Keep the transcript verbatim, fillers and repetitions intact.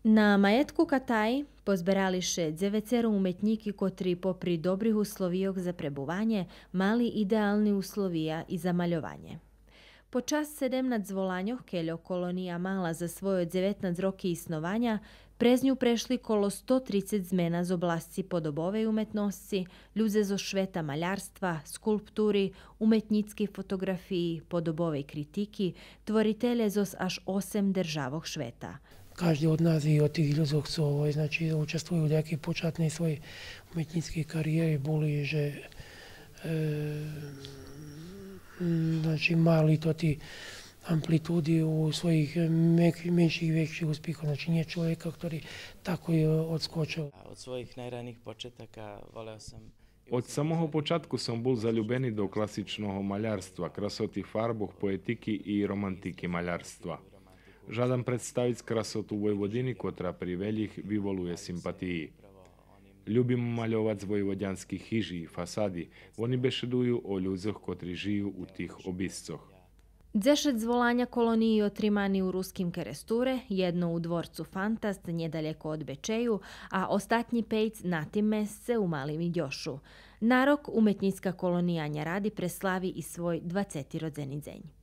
На маєтку Катай позберали ше дзевецеро уметнїки котри попри добрих условийох за пребуванє мали идеални условия и за мальованє. Под час седемнац зволаньох, кельо колония мала за свойо дзеветнац роки иснованя, през ню прешли коло сто трицец змена з обласци подобовей уметносци, людзе зоз швета малярства, скулптури, уметнїцкей фотоґрафиї, подобовей критики, творителє зоз аж осем державох швета. Кажди од нас и од тих людзох цо, овай, значи, участвую у даяки початней своєй уметнїцкей кариєри були же, е, м, значи, мали тоти амплитуди у своїх мек-, менших, векших успихох. Значи, нє човека хтори тако, е, одскочел. Од своїх найранїх почетака волео сом Од самого початку сом бул залюбени до класичного малярства, красоти фарбох, поетики и романтики малярства. Жадам представиц красоту Войводини котра при велїх виволує симпатиї. Любим мальовац войводянски хижи и фасади, вони бешедую о людзох котри жию у тих обисцох. Дзешец зволаня колониї отримани у Руским Керестуре, єдно у дворцу Фантаст, нєдалеко од Бечею, а остатнї пейц на тим месце у Малим Идьошу. На рок уметнїцка колония Няради преслави и свой двацети родзени дзень.